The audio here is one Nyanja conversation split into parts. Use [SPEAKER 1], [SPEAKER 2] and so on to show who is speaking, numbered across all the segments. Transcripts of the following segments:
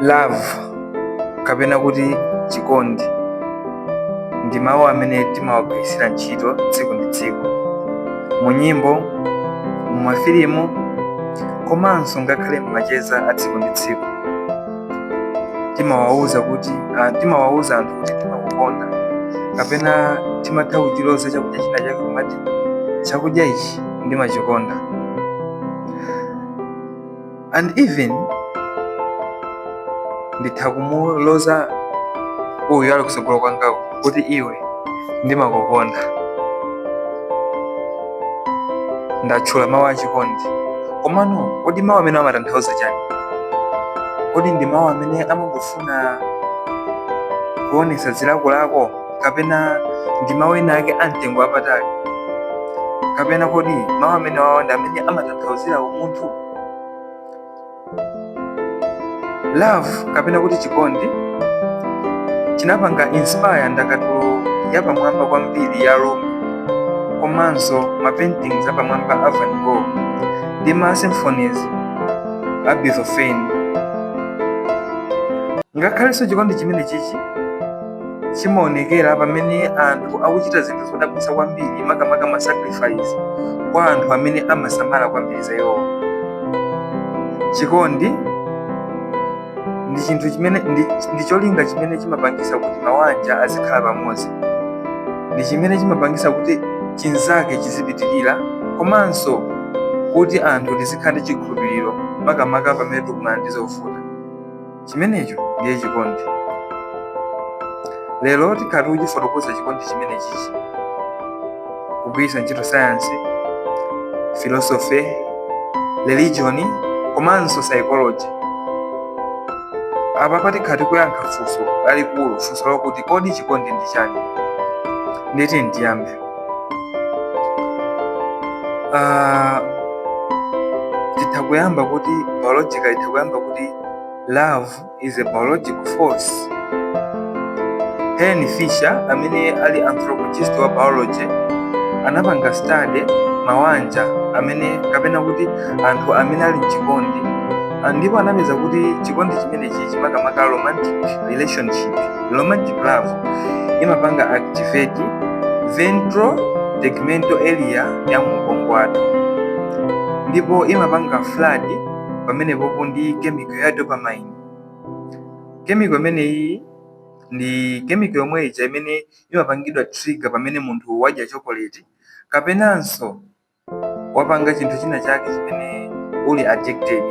[SPEAKER 1] Love kapena kuti chikondi ndi mawu amene timawagwiritsira ntchito tsiku ndi tsiku mu nyimbo, mu mafilimu komanso ngakhale m'macheza a tsiku ndi tsiku. Timawauza kuti timawauza anthu kuti timakukonda, kapena timatha kuchiloza chakudya china chake kumati chakudya ichi ndimachikonda. And even nditha kumuloza uyu ali kutsogolo kwangako kuti iwe ndimakukonda. Ndatchula mawu achikondi, komano kodi mawu amene amatanthauza chani? Kodi ndi mawu amene amangofuna kuonetsa zilakolako, kapena ndi mawu ena ake amtengo wapatali, kapena kodi mawu amene wawa ndi amene amatanthauzira umunthu? Love kapena kuti chikondi chinapanga inspire ndakatulo yapamwamba kwambiri ya Rumi, komanso ma paintings apamwamba a Van Gogh ndi ma symphonies a Beethoven. Ngakhalenso chikondi chimene chichi chimaonekera pamene anthu akuchita zinthu zodabwitsa kwambiri, makamaka ma sacrifice kwa anthu amene amasamala kwambiri za iwowo. Chikondi ndi chinthu chimene ndi cholinga chimene chimapangisa kuti mawanja azikhala pamodzi, ndi chimene chimapangisa kuti chinzake chizipitirira, komanso kuti anthu tizikhala ndi chikhulupiriro, makamaka pamene tikumana ndi zovuta. Chimenecho ndiye chikondi. Lero tikhala tikuchifotokoza chikondi chimenechichi kugwiritsa ntchito sayansi, philosophy, religion komanso psychology. Apa tikhala tikuyankha funso lalikulu, funso lokuti kodi chikondi ndi chani? Nditi ndiyambe. Titha kuyamba kuti biologically, titha kuyamba kuti love is a biological force. Helen Fisher, amene ali anthropologist wa biology, anapanga study mawanja amene, kapena kuti anthu amene ali mchikondi, ndipo anapeza kuti chikondi chimenechi, chimakamaka romantic relationship, romantic love, imapanga activate ventral tegmental area ya mu ubongo wathu, ndipo imapanga flood pamenepopo ndi chemical ya dopamine. Chemical imeneyi ndi chemical yomwe ija imene imapangidwa trigger pamene munthu wadya chocolate kapenanso wapanga chinthu china chake chimene uli addicted.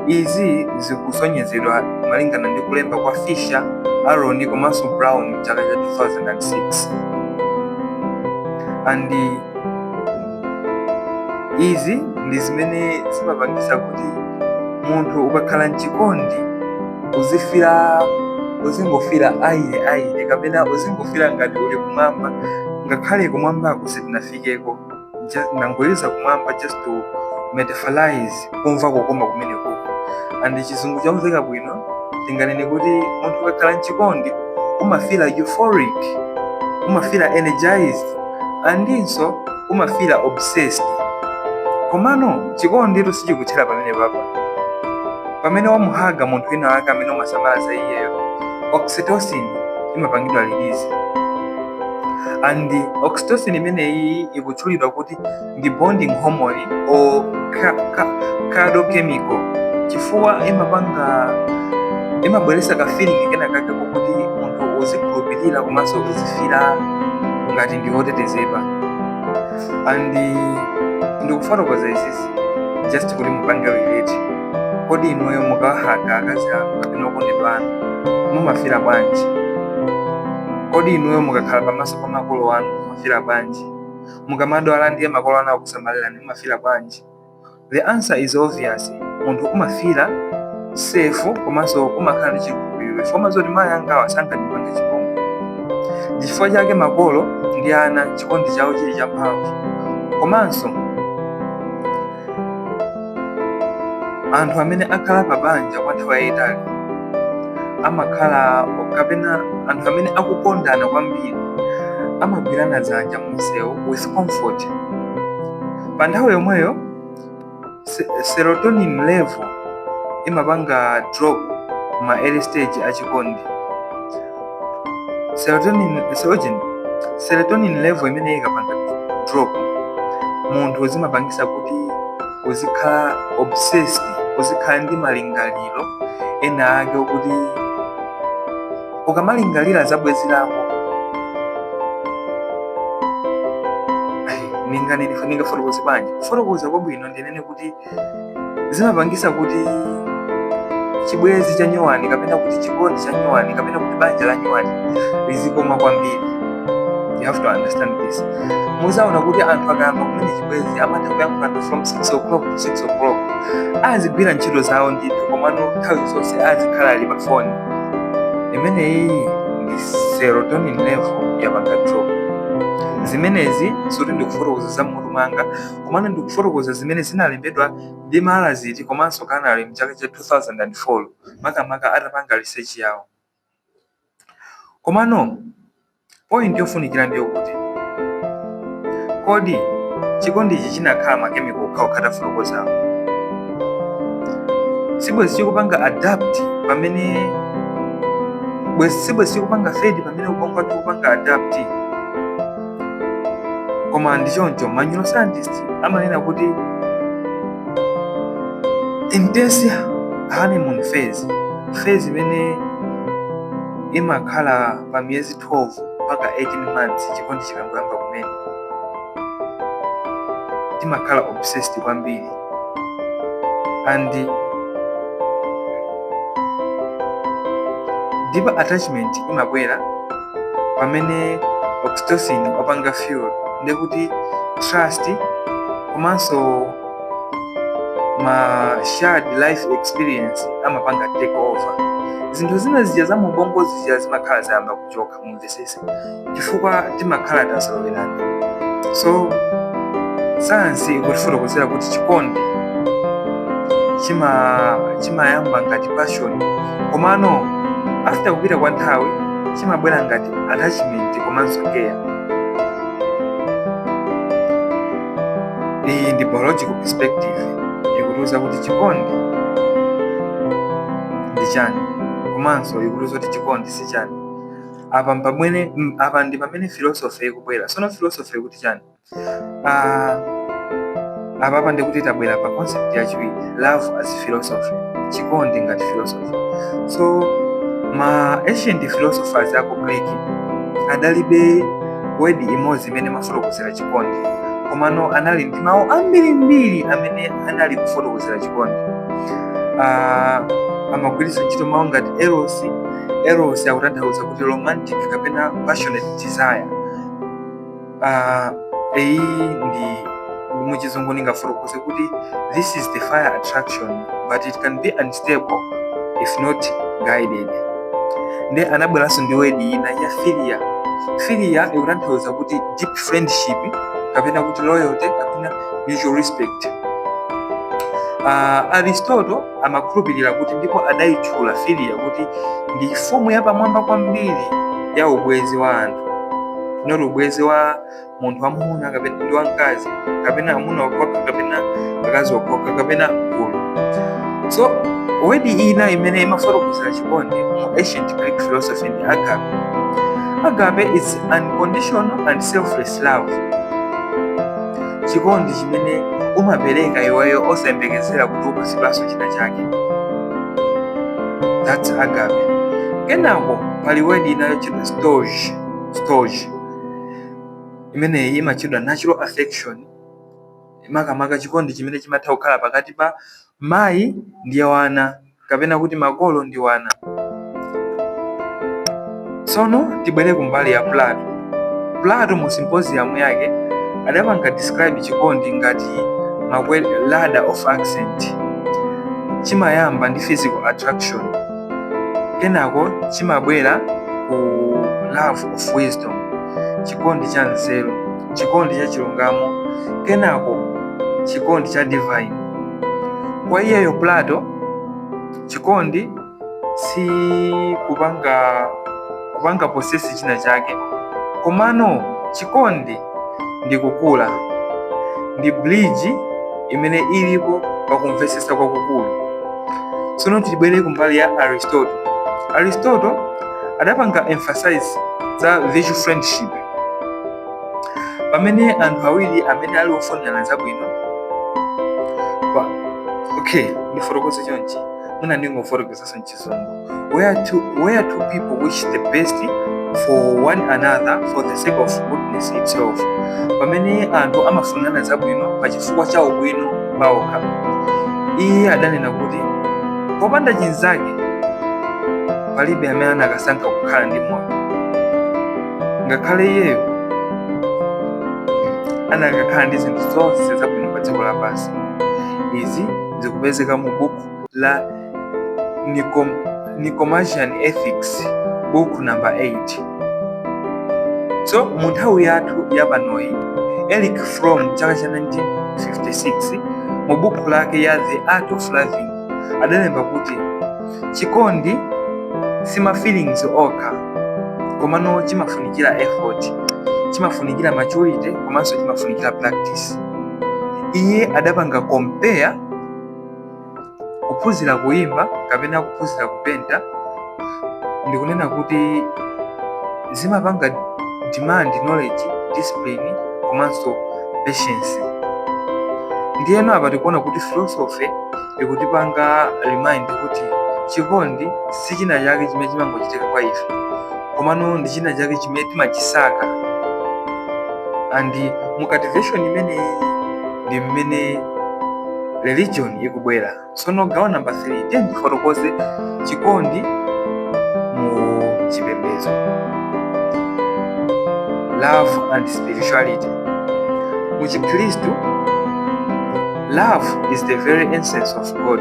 [SPEAKER 1] Izi zikusonyezedwa malingana ndi kulemba kwa Fisher, Aron komanso Brown mchaka cha 2006. And izi ndi zimene zimapangisa kuti munthu ukakhala mchikondi uzifira, uzingofira aire aire, kapena uzingofira ngati uli kumwamba, ngakhale kumwambako sitinafikeko. Nangoyuza kumwamba just to metaphorize kumva kukoma kumene kuko. And chizungu chomveka bwino tinganene kuti munthu ukakhala mchikondi umafira euphoric, umafira energized, andinso umafira obsessed. Komano chikondi sichikuthera pamene papa. Pamene wamuhaga munthu wina wake amene umasamala za iyeyo, oxytocin imapangidwa release, and oxytocin imeneyi ikutchulidwa kuti ndi bonding hormone or cuddle chemical, chifukwa imabweretsa ka feeling kena kake kokuti munthu uzikhulupirira komanso uzifira ngati ndi wotetezedwa. And ndikufotokoza izizi just kuti mupange relate. Kodi inuyo mukawahaga akazi anu kapena okondedwa anu mumafira bwanji? Kodi inuyo mukakhala pamaso pa makolo anu mumafira bwanji? Mukamadwala ndiye makolo anu akusamalirani mumafira bwanji? The answer is obvious. Munthu umafira safe komanso umakhala ndi chikhulupiriro chifukwa umadziwa kuti mayi angawa sangandipange chipongwe. Ndi chifukwa chake makolo ndi ana chikondi chawo chili champhamvu. Komanso anthu amene akhala pa banja kwa nthawi yayitali amakhala, kapena anthu amene akukondana kwambiri amagwirana dzanja mumsewu with comfort. Pa nthawi yomweyo serotonin level imapanga drop. Ma early stage achikondi, serotonin level imene ikapanga drop, munthu zimapangisa kuti uzikhala obsessed, uzikhala ndi malingaliro ena ake okuti ukamalingalira za bwenzi lako, ningafotokoze bwanji? Kufotokoza kwabwino ndinene kuti zimapangisa kuti chibwezi cha nyuwani kapena kuti chikondi cha nyuwani kapena kuti banja la nyuwani lizikoma kwambiri. You have to understand this. Muzaona kuti anthu akayamba kumene chibwezi amatha kuyankhulana from 6 o'clock to 6 o'clock, azigwira ntchito zawo ndithu, komano nthawi zonse azikhala ali pa foni. Imeneyi ndi serotonin level yapanga drop. Zimenezi sikuti ndikufotokoza za mmutu mwanga, komano ndikufotokoza zimene zinalembedwa ndi Malaziti komanso Canary mchaka cha 2004, makamaka atapanga research yawo. Komano point yofunikira ndiyo kuti, kodi chikondichi chinakhala ma chemical okhaokha tafotokozawo, sibwezi chikupanga adapt pamene bwezi, sibwezi chikupanga fade pamene ubongo wathu ukupanga adapt? Koma ndi choncho, ma neuroscientist amanena kuti intense honeymoon phase, phase imene imakhala pa miyezi 12 mpaka 18 months chikondi chikangoyamba kumene, timakhala obsessed kwambiri and deeper attachment imabwera pamene oxytocin wapanga fuel, ndekuti trust komanso ma shared life experience amapanga take over. Zinthu zina zija za mubongo zija zimakhala zayamba kuchoka, mumvesese, chifukwa timakhala tazolowerana. So sayansi ikutifotokozera kuti chikondi chimayamba ngati passion, komano after kupita kwa nthawi chimabwera ngati attachment komanso care. Iyi ndi biological perspective, ikutiuza kuti chikondi ndi chani, komanso ikutiuza kuti chikondi si chani. Apa ndi pamene philosophy ikubwera. Sono philosophy ikuti chani? Apapa ndikuti tabwera pa concept yachiwiri, love as philosophy, chikondi ngati philosophy. So ma ancient philosophers aku Greek adalibe word imodzi imene imafotokozera chikondi, komano anali ndi mawu ambirimbiri amene anali kufotokozera chikondi. Amagwiritsa ntchito mawu ngati eros. Eros akutanthauza kuti romantic kapena passionate desire. Iyi ndi muchizungu ndingafotokoze kuti this is the fire attraction, but it can be unstable if not guided. Nde anabweranso ndi word ina ya philia. Philia ikutanthauza kuti deep friendship kapena kuti loyalty kapena mutual respect. Aristotle amakhulupirira kuti, ndipo adayitchula philia kuti ndi form yapamwamba kwambiri ya ubwenzi wa anthu, not ubwenzi wa munthu wamuna kapena ndi wamkazi kapena amuna okhaokha kapena akazi okhaokha kapena gulu. So word ina imene imafotokozera chikondi mu ancient Greek philosophy ndi agape. Agape is unconditional and selfless love, chikondi chimene umapereka iweyo osayembekezera kuti upatsidwanso china chake. That's agape. Kenako pali word ina yotchedwa storge. Storge imeneyi imatchedwa natural affection, makamaka chikondi chimene chimatha kukhala pakati pa mayi ndi wana kapena kuti makolo ndi wana. Tsono tibwere kumbali ya Plato. Plato mu Symposium yake adapanga describe chikondi ngati ladder of ascent. Chimayamba ndi physical attraction, kenako chimabwera ku love of wisdom, chikondi cha nzeru, chikondi cha chilungamo, kenako chikondi cha divine. Kwa iyeyo Plato, chikondi si kupanga possess china chake, komano chikondi ndi kukula, ndi bridge imene ilipo pakumvetsetsa kwakukulu. Tsono tibwere kumbali ya Aristotle. Aristotle adapanga emphasize za virtue friendship, pamene anthu awiri amene ali ofunirana zabwino pa, okay, ndifotokoze chonchi, mwina ndingofotokozanso mchizungu: where two people wish the best for one another for the sake of goodness itself, pamene anthu amafunirana zabwino pa chifukwa cha ubwino pawokha. Iye adanena kuti popanda chinzake palibe amene anakasankha kukhala ndi moyo, ngakhale iyeyo anakakhala ndi zinthu zonse zabwino pa dziko lapansi. Izi zikupezeka mu buku la Nicomachean Ethics, book number 8. So mu nthawi yathu yapanoyi, Erich Fromm, chaka cha 1956, mu buku lake ya The Art of Loving, adalemba kuti chikondi sima feelings okha, komano chimafunikira effort, chimafunikira maturity, komanso chimafunikira practice. Iye adapanga compare kuphunzira kuyimba kapena kuphunzira kupenta, ndikunena kuti zimapanga demand knowledge, discipline komanso patience. Ndiyeno apa tikuona kuti philosophy ikutipanga remind kuti chikondi si china chake chimene chimangochitika kwa ife, komano ndi china chake chimene timachisaka, and mu cultivation imeneyi ndi mmene religion ikubwera. Sono gawo number 3, tiye ndifotokoze chikondi mu chipembedzo, love and spirituality. Mu Chikhristu, love is the very essence of God.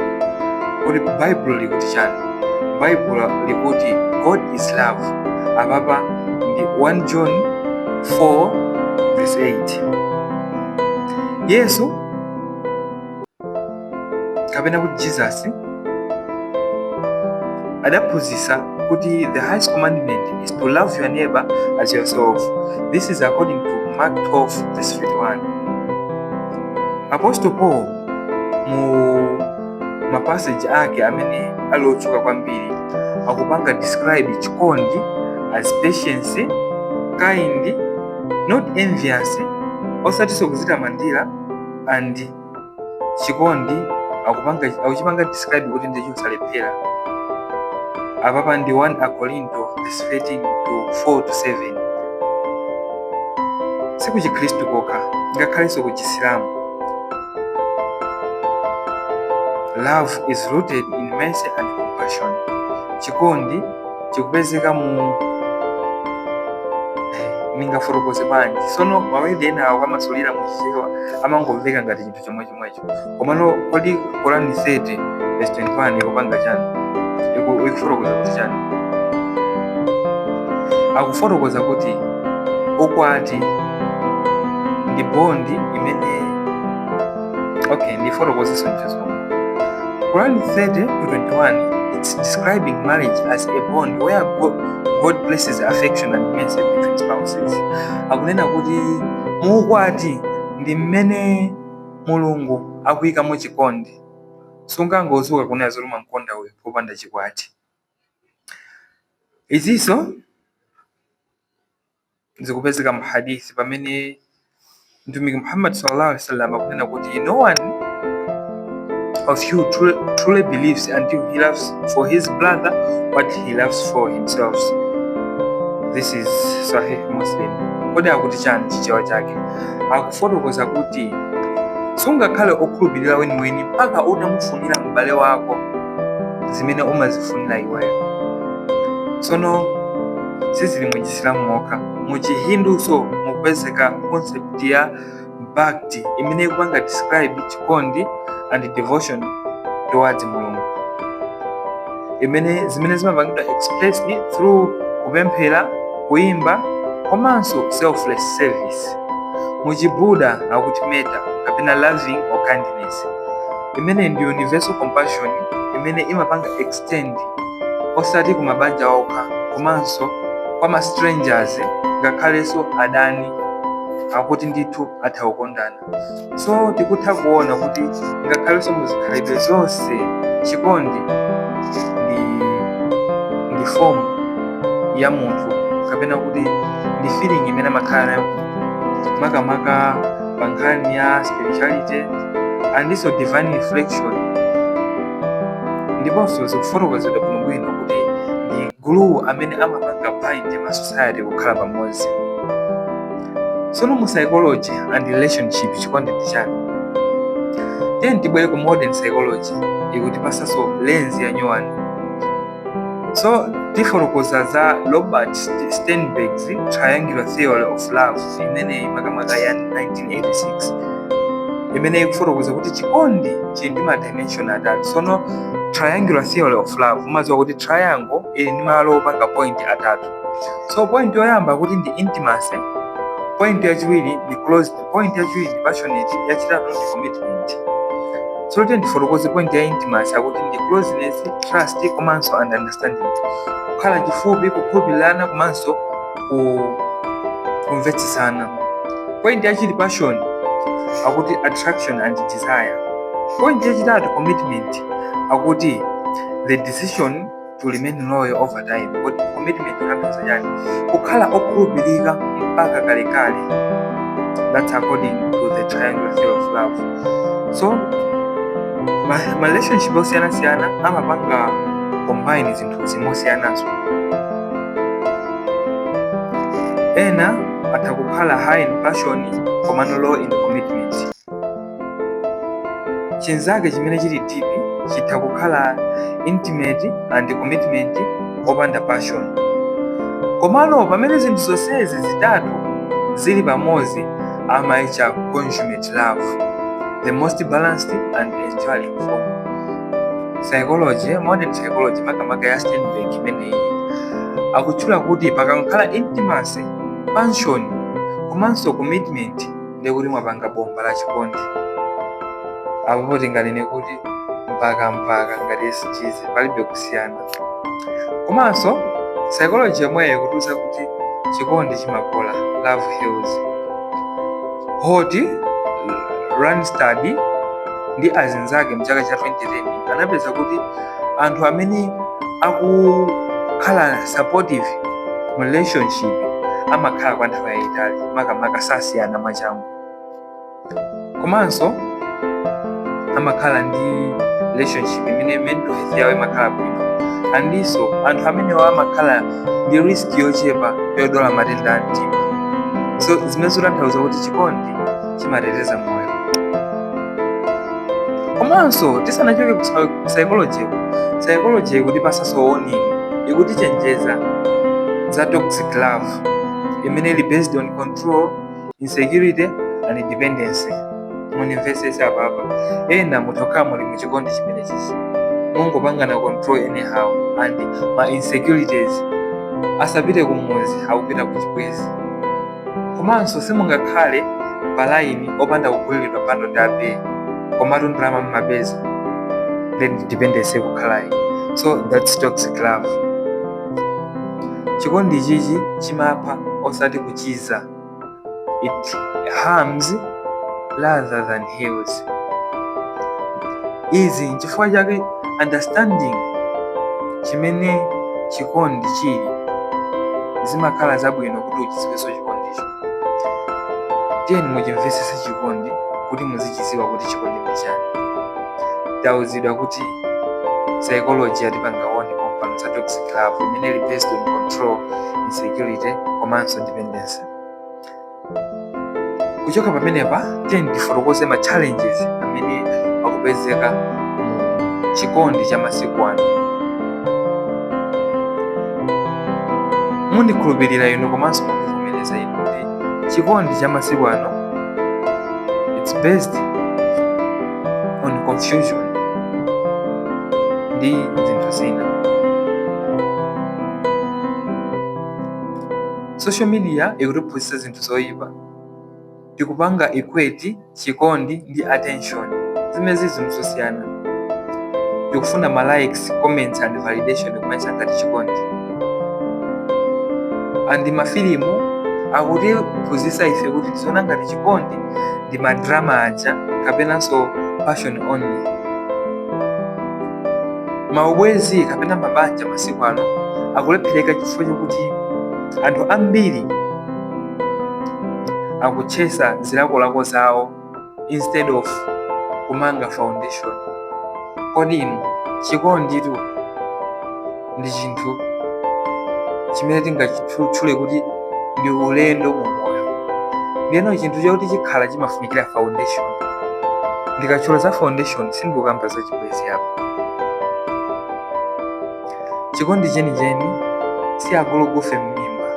[SPEAKER 1] Kuti Baibulo likuti chani? Baibulo likuti God is love. Apapa ndi 1 John 4 verse 8. Yesu, kapena kuti Jesus, adaphunzitsa kuti the highest commandment is to love your neighbor as yourself. This is according to Mark 12 verse 51. Apostle Paul, mu mapassage ake amene ali otchuka kwambiri, akupanga describe chikondi as patience, kind, not envious, osatinso kuzitamandira, and chikondi akuchipanga describe kuti ndi chosalephera. Apapa ndi 1 Akorinto verse 13 to 4 to 7. Si ku Chikhristu kokha, ngakhalenso ku Chisilamu, love is rooted in mercy and compassion. Chikondi chikupezeka mu, ningafotokoze bwanji? Sono maword ena awo amasulira muchichewa amangomveka ngati chinthu chomwe chomwecho. Komano kodi Korani 30 verse 21 ikupanga chani? Ikufotokoza kuti chani? Akufotokoza kuti ukwati ndi bond imene, okay, ndifotokozeso mchizungu. Quran 30 to 21, it's describing marriage as a bond where God places affection and mercy between spouses. Akunena kuti muukwati ndi mmene Mulungu akuyikamo chikondi. Sungangozuka kunena zoti umankonda uyu popanda chikwati. Izinso zikupezeka mu hadithi, pamene Mtumiki Muhammad sallallahu alaihi wasallam akunena kuti no one of you truly believes until he loves for his brother what he loves for himself. This is Sahih Muslim. Kodi akuti chani Chichewa chake? Akufotokoza kuti sungakhale okhulupirira weniweni mpaka utamufunira m'bale wako zimene umazifunira iweyo. Tsono sizili mu Chisilamu mokha, mu Chihinduso mukupezeka concept ya bhakti imene ikupanga describe chikondi and devotion towards Mulungu, imene zimene zimapangidwa expressed through kupemphera, kuyimba komanso selfless service. Mu Chibuddha akuti metta kapena loving or kindness, imene ndi universal compassion imene imapanga extend osati ku mabanja okha, komanso kwa ma strangers, ngakhalenso adani, akuti ndithu atha kukondana. So tikutha kuona kuti ngakhalenso muzikhalidwe zonse chikondi form ya munthu, kapena kuti ndi feeling imene amakhala nayo munthu, makamaka pa nkhani ya spirituality andinso divine reflection. Ndiponso zikufotokozedwa bwinobwino kuti ndi glue amene amapanga bind ma society kukhala pamodzi. Sono mu psychology and relationship, chikondi ndi chani? Tiyeni tibwere ku modern psychology, ikutipasanso lens ya nyuwani. So tifotokoza za Robert Sternberg's triangular theory of love, imeneyi makamaka ya 1986, imene ikufotokoza kuti chikondi chili ndi ma dimension atatu. Sono triangular theory of love, umadziwa kuti triangle ili ndi malo opanga point atatu. So point yoyamba kuti ndi intimacy, point yachiwiri ndi closed, point yachiwiri ndi passionate, yachitatu ndi commitment. So tiye ndifotokoze point ya intimacy. Akuti ndi closeness, trust komanso and understanding, kukhala chifupi, kukhulupirirana komanso kumvetsesana. Point yachiwiri, passion, akuti attraction and desire. Point yachitatu, commitment, akuti the decision to remain loyal over time. Kodi commitment kutanthauza chani? Kukhala okhulupirika mpaka kalekale. That's according to the triangle theory of love. So ma relationship osiyanasiyana amapanga combine zinthu zimosiyanaso. Ena atha kukhala high in passion komano low in commitment. Chinzake chimene chili deep chitha kukhala intimate and commitment opanda passion. Komano pamene zinthu zonsezi zitatu zili pamodzi, amayitcha consummate love, the most balanced and enduring form. Psychology, modern psychology, makamaka ya Sternberg imeneyi, akutchula kuti pakakhala intimacy, passion komanso commitment, ndekuti mwapanga bomba la chikondi. Apopo tinganene kuti mpaka mpaka ngati SGs, palibe kusiyana. Komanso psychology yomweyo ikutiuza kuti chikondi chimapola, love heals. Holt Lunstad ndi azinzake mchaka cha 2010 anapeza kuti anthu amene akukhala supportive mu relationship amakhala kwa nthawi yayitali, makamaka sasiyana mwachangu, komanso amakhala ndi relationship imene mental health yawo imakhala bwino, andinso anthu amenewo amakhala ndi risk yochepa yodwala matenda a mtima. So zimene zikutanthauza kuti chikondi chimateteza moyo. Komanso tisanachoke ku psychology, psychology ikutipasanso warning, ikutichenjeza za toxic love imene ili based on control, insecurity and dependency. Munimvesese apapa. Ena mutokhala muli muchikondi chimene chichi mungopangana control anyhow and ma insecurities, asapite kumuzi, akupita kuchibwezi. Komanso simungakhale pa line opanda kugulidwa bundle ndi abe, komatu ndalama mmapeza, then dependency ikukhalayi. So that's toxic love. Chikondi chichi chimapha osati kuchiza. It harms rather than heals. Izi nchifukwa chake understanding chimene chikondi chili, zimakhala zabwino kuti uchidziwenso chikondicho. Tiyeni muchimvesese chikondi kuti muzichidziwa kuti chikondi ndi chani. Tauzidwa kuti psychology yatipanga warn pompano za toxic love imene ili based on control, insecurity komanso dependency. Kuchoka pamenepa, tiyeni tifotokoze ma challenges amene akupezeka mu chikondi cha masiku ano. Mundikhulupirira inu komanso mundivomereza inu kuti chikondi cha masiku ano, it's based on confusion ndi zinthu zina. Social media ikutiphunzitsa zinthu zoyipa. Tikupanga equate chikondi ndi attention, zimene zili zinthu zosiyana. Tikufuna ma likes, comments and validation kumaitcha ngati chikondi. And mafilimu akutiphunzitsa ife kuti tiziona ngati chikondi ndi madrama aja kapenanso passion only. Maubwezi kapena mabanja masiku ano Akulephereka chifukwa chokuti anthu ambiri akuchesa zilakolako zawo instead of kumanga foundation. Kodi inu, chikonditu ndi chinthu chimene tingachitchule kuti ndi ulendo mu moyo. Ndiyeno chinthu chakuti chikhala chimafunikira foundation. Ndikatchula za foundation, sindikukamba za chibwenzi apo. Chikondi chenicheni si agulugufe m'mimba.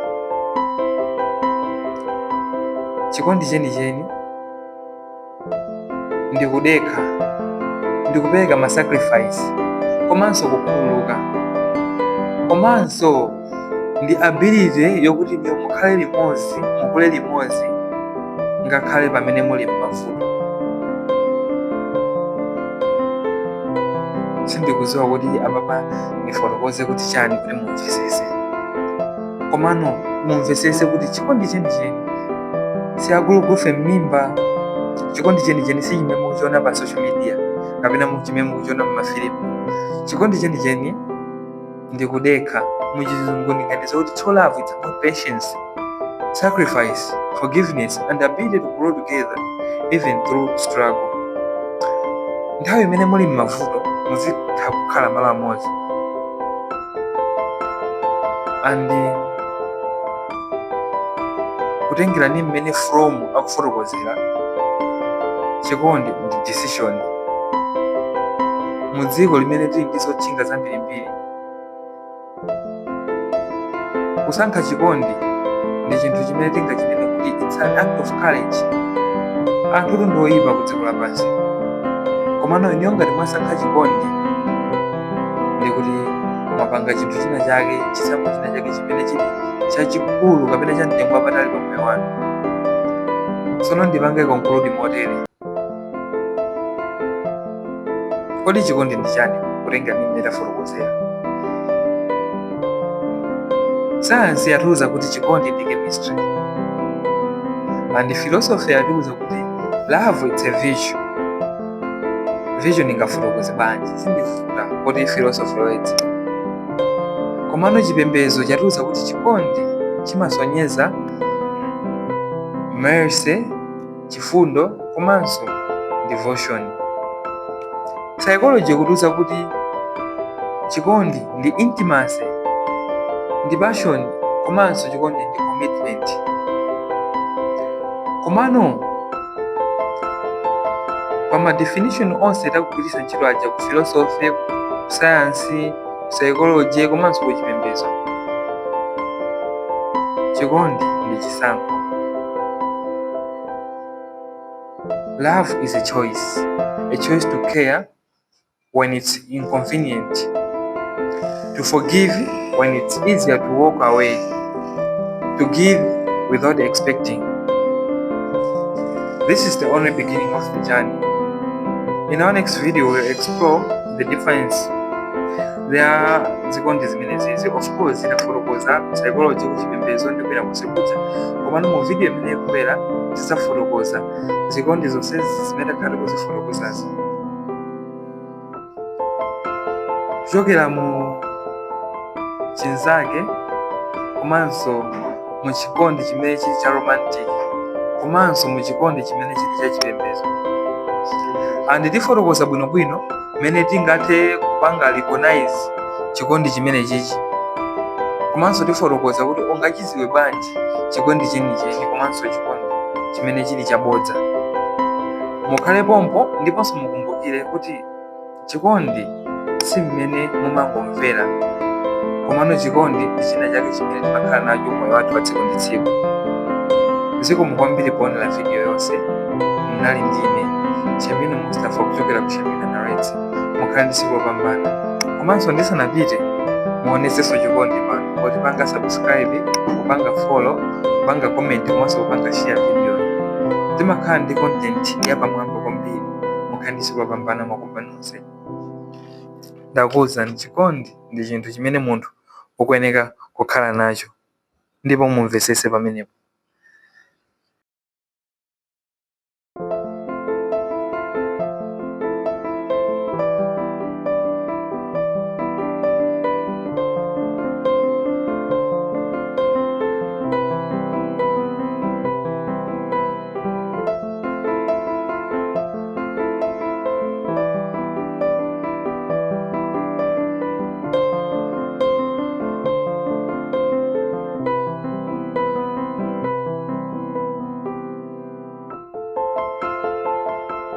[SPEAKER 1] Chikondi chenicheni ndi kudekha, ndi kupereka ma sacrifice, komanso kukhululuka, komanso ndi ability yokuti inuyo mukhale limodzi, mukule limodzi, ngakhale pamene muli m'mavuto. Sindikudziwa kuti apapa ndifotokoze kuti chani kuti mumvesese, komano mumvesese kuti chikondi chenicheni si agulugufe m'mimba. Chikondi chenicheni si chimene mukuchiona pa social media kapena chimene mukuchiona m'mafilimu. Chikondi chenicheni ndi kudekha. Muchizungu ndinganene kuti true love, it's about patience, sacrifice, forgiveness and ability to grow together even through struggle. Nthawi imene muli m'mavuto, muzitha kukhala malo amodzi. And kutengera ndi mmene Fromm akufotokozera, chikondi ndi decision. Mu dziko limene tili ndi zotchinga zambirimbiri, kusankha chikondi ndi chinthu chimene tingachinene kuti it's an act of courage. Anthutu ndi oyipa ku dziko lapansi, komano inuyo ngati mwasankha chikondi, ndikuti mwapanga chinthu china chake, chisankho china chake chimene chili chachikulu kapena cha mtengo wapatali pa moyo wanu. Tsono ndipange conclude motere: kodi chikondi ndi chani? Kutenga ndi mmene tafotokozera, sayansi yatiuza kuti chikondi ndi chemistry, and philosophy yatiuza kuti love, it's a virtue. Virtue ndingafotokoze bwanji? Zindivuta kuti philosophy words. Komano chipembedzo chatiuza kuti chikondi chimasonyeza mercy, chifundo, komanso devotion. Psychology ikutiuza kuti chikondi ndi intimacy, ndi passion, komanso chikondi ndi commitment. Komano pa ma definition onse takugwiritsa ntchito aja, ku philosophy, ku science, ku psychology, komanso ku chipembedzo, chikondi ndi chisankho. Love is a choice, a choice to care when it's inconvenient, to forgive when it's easier to walk away, to give without expecting. This is the only beginning of the journey. In our next video, we'll explore the difference there zikondi zimenezizi. Of course zinafotokoza psychology, kuchipembedzo ndi kwina kusekucha, komano mu video imene ikubwera tidzafotokoza zikondi zonsezi zimene takhala tikuzifotokozazi, kuchokera mu chinzake, komanso mu chikondi chimene chili cha romantic, komanso mu chikondi chimene chili cha chipembedzo. And tifotokoza bwinobwino mmene tingathe kupanga recognize chikondi chimene chichi, komanso tifotokoza kuti ungachiziwe bwanji chikondi chenicheni komanso chikondi chimene chili chabodza. Mukhale pompo, ndiponso mukumbukire kuti chikondi si mmene mumangomvera, komano chikondi ndi china chake chimene timakhala nacho moyo wathu wa tsiku ndi tsiku. Zikomo kwambiri poonera video yonse. Mnali ndine Shamina Mustafa kuchokera ku Shamina Narrates. Mukhale ndi tsiku lopambana. Komanso ndisanapite, muonesenso chikondi pano potipanga subscribe, kupanga follow, kupanga comment, komanso kupanga share video. Timakhala ndi content yapamwamba kwambiri. Mukhale ndi tsiku lopambana mwakumba nonse. Ndakuwuzani, chikondi ndi chinthu chimene munthu ukuyeneka kukhala nacho, ndipo mumvesese pamenepo.